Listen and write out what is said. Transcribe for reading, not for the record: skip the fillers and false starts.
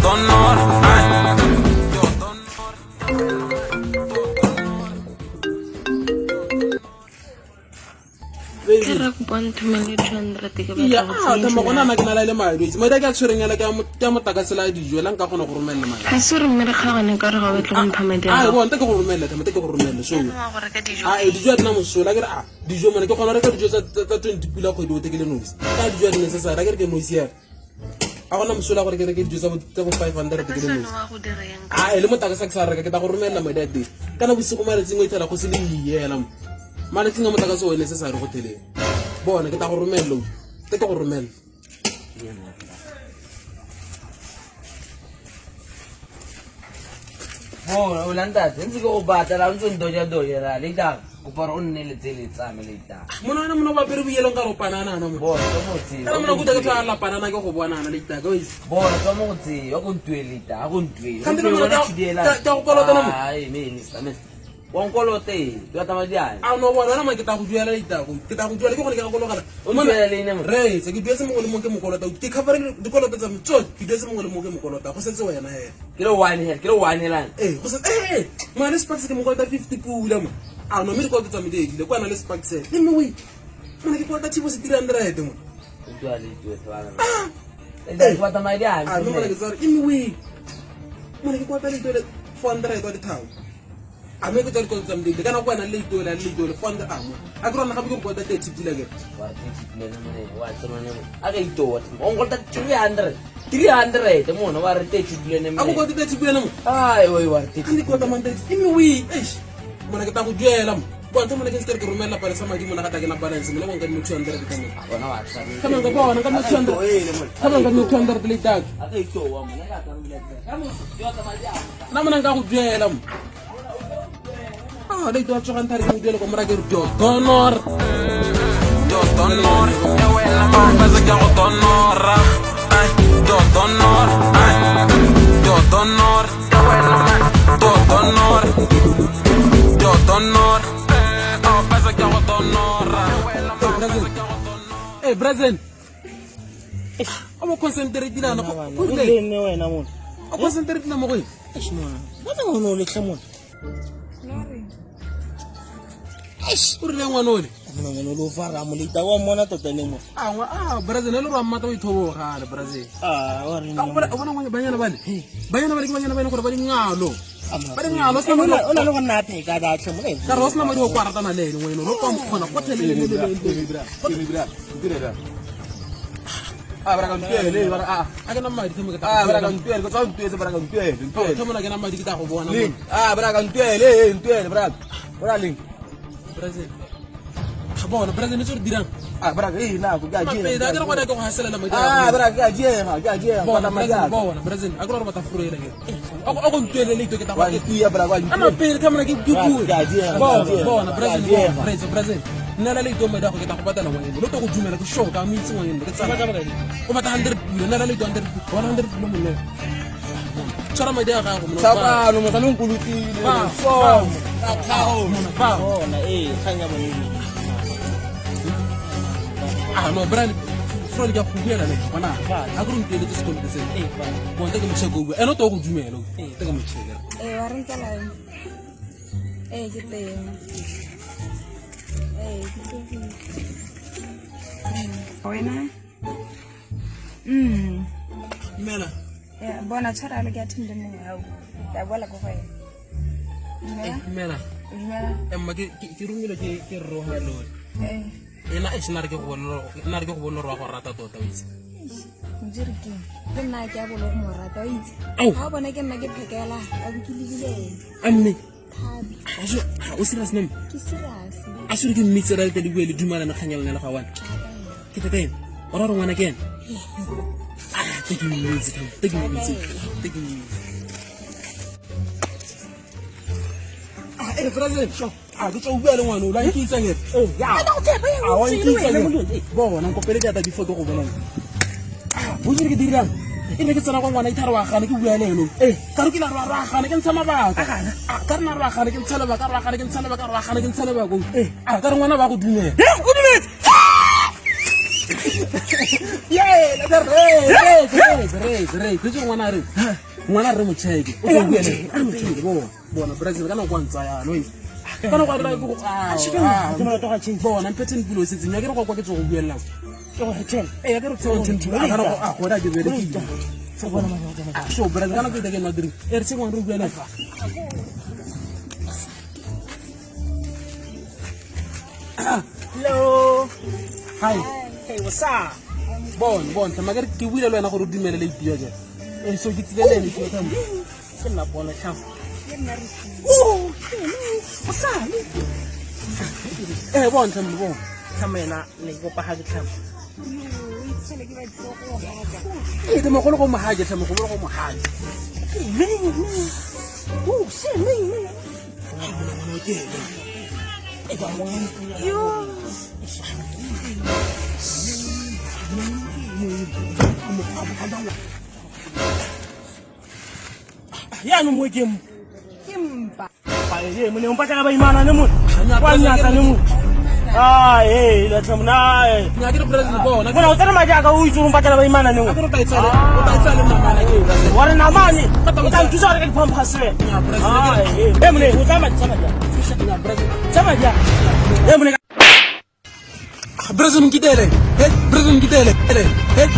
donora. Ke re kopa nthomele 200 ke batla ya go a thama gona tsenya na ke na le madi itse madi a ke a tshwereng yana ke a motakasela a dijo la nka kgona go romelela madi ga se gore mme re kgaogane ka gore ga o batle go mpha madi a a gago bona te ke go romelela thama te ke go romelela so Wa go reka dijo a e dijo a dina mosola ke re a dijo mone ke kgona go reka dijo tsa 20 pula kgwedi o ke le nosi ka dijo a di necessary a ke re ke nosi yana a gona mosola gore ke reke dijo tsa bo 500 ke le nosi wa go dira yang a e le motakase ke sa reka ke ta go romelela madi a teng kana bosigo malatsing o ithela go se le iela mo malatsing a motlakase o necessary go theleng bona ke ta go romelela te ke go romelela. Bona o lantate ntse ke go batla la o ntse o ndoja-doja la leitang kopa gore o nne letsele tsame leitang. Mona wena mona o apere boyelong ka re o panana mo. Bona tswa mo go tseye. Kana mona kuta ke tla la panana ke go bonana leitang o itse. Bona tswa mo go tseye wa ko ntuele leitang a ko ntuele. Kante le mona ke a go kolota na mo. Ai me mister mister. Wa nkolote ke batla madi a. A no bona wena ma ke tla go duela leitang ke tla go duela ke gone ke gakologela. O ntuela le ene mo. Re se ke duetse mongwe le mongwe ke mokolota ke cover dikoloto tsa me tsotlhe ke duetse mongwe le mongwe ke mokolota go setse wena hela. Ke le one hela ke le one helang. Ee go setse ee mona le sparks ke mokolota 50 pula mo. A no mme dikoloto tsa me di edile kwa na le sparks le mme we mona ke kolota chibo se 300 mo. O ntuela le tuetse bana. Ke batla madi a. A no mona ke tsare mme we mona ke kolota le 400 wa dithao. A mme ke tswa dikoloto tsa me di edile kana kwa na le itole le itole 400 a mo. A ke rona gape ke go kolota 30 pula ke. Wa re ke le mone wa tsena ne. A ke itoa. O nkolota 300. 300 mona wa re 30 pula ne A go mone. kolota 30 pula mo. Ai oi wa re 30. Ke kolota man 30 mme we eish mona ke tla go duela mo. Bona mona ke se ke romela pale sa madi mona ga ta ke na balance mona go nka di 200 ka mo. Bona wa tsana. Ka nka bona ka 200. Ka nka 200 le tag. A ke itoa mona ka tla. Ka mo yo tsa madi a. Nna mona nka go duela mo. Ah, le itwa tsogang thari ke mo duele ko mora ke re dio donor. Dio donor, e wena ba ke go donora. Ai, dio donor, ai, dio donor, e wena dio donor, dio donor. Oh, pesa ke go donora. Eh, Brazil. O mo concentrate na go. O rile nne wena mona. O concentrate na mo go eng? Eish mona. Bona ngwana o letlhe mona. Eish, o rile ngwana ole. Mona ngwana o le o fara mo leita wa mmona tota le mo. A ngwa ah Brazil le re mmata o ithoboga le Brazil. Ah, wa re. Ka go bona o bona ngwana banyana bale. Banyana bale ke banyana bale gore ba dingalo. Ba dingalo se O mona. na le go nna a pheka ba tlhe mona. Ka re o sena madi o kwa ratana le ene ngwana lo kwa mokgona go tlhele le le le. Ah, baraka ntuele, bara ah. A ke na madi themo ke Ah, tla. baraka ntuele, ko tsa ntuetse baraka ntuele, ntuele. Themo na ke na madi ke tla go bona. Leng. Ah, baraka ntuele, eh, ntuele baraka. Bora leng. Brazil. Ga bona Brazil ne tse re dirang. Ah, baraka eh na go ka Mapedi a ke re jega. gona ke go haselela madi. Ah, baraka ka jega, ka jega. Bona Bona madi Brazil a. bona Brazil a ke re batla furu ela ke. A go ntuele le ito ke tla Wa go. ntuya baraka wa A ntuya. mapele ka mona ke ke bue. Ke a diega, ke a Bona diega, bona ke a Brazil diega. bona Brazil Brazil. Nna le ito madi a go ke tla go patela ngwana. Lo to go dumela ke sure ka mo itse ngwana ke tsala. O batla 100 pula nna le ito 100 100 pula monne. Tshwara madi a gago mona. Tsapano mo tsa nkulutile. Ba, So. ba. Ka khao. Mona ba. Bona eh kgang ya bone. Ah no Brian Frole ke a go buela le bona. A ke re ntueletse sekoloto seno. Bona te ke mo check o bua. Ene o to go dumela. Te ke mo check. Ee, wa re ntsala ee ke teng ee ke tsogile. Wena Dumela. Ya, bona tshwara le ke a thimile mongwe ao ke a boela ko go ena. Dumela. Dumela. Dumela. Emma ke ke romile ke ke roha lone. Ee. Ena e nna re ke go bona nna re ke go bona gore wa go rata tota o itse. Modiri ke eng? Le nna ke a bolo go mo rata o itse. Ao. Ga o bona ke nna ke phekela a bo ke lebile ene. A mme Thata. o serious name? Ke serious. A sure ke mmitse ra le le bue le dumalana kgang ya lona le ga wana. Ke tata ena. O ra gore ngwana ke ena? Ah, te ke mmitse, te ke mmitse, te ke mmitse. Ah, eh, President, sure. Ah, ke tswa o bua le ngwana o la nkitsang ere. Ya. Ah, wa nkitsang ere. Bona, nkopele diatla before ke go bona. Ah, bo ke dirang? E ne ke tsena kwa ngwana ithare wa gana ke bua le ene. Ka re ke la re wa gana ke ntsha mabaka. Ah, ka re na re wa gana ke ntsha lebaka, re wa gana ke ntsha lebaka, re wa gana ke ntsha lebaka. Ah, ka re ngwana ba go dumela. O dumetse. Ngwana re ngwana re mocheke o tlo bua le re mocheke bo bona Brazil ka nako wa ntsa yana oi ka nako a re go a bona mphethe npulo o setseng ya ke re kwa kwa ke tswa go buelela Ke go ten. Eh ya ke re tshwana ten a ka nako a gona ke bele ke so Brazil ka nako e ke nwa drink e re tshengwa re buela fa. Hello. Hi. Hey, what's up? Bon bon tama ke re ke buile le wena gore o dumele le ipia ja eh so ke tsile le ene ke tama Ke nna bona tlhamo. Ke nna re file. Oh, hello. What's up? Eh bon tama bon Tlhamo yena ne ke kopa ga ke tlhamo. Yo, itshele ke batlile go haka. Eh tama go le go mohaje tama go le go mohaje. Man, man. Oh, shit, man, man. Yo. Yaanong mo ke mo. Ke mpa. Ee, mone o mpatla ka baimana ne mone. Wa nyatsa ne mone. Ah, ee, la tlhamo na. Nya ke re Brazil bona. Mona o tsere madi a ka o itse gore o mpatla baimana ne A mone. ke re o tla itsale o tla itsale namana ke Brazil. Wa re namane. O tla nthusa gore ka di-pampers wena. Nya Brazil Ah, ee. Ee, mone, o tsaya madi, tsaya madi a. Nya Brazil. Tsaya madi a. Ee, mone. Brazil nkitele. Hey Brazil nkitele. Hey.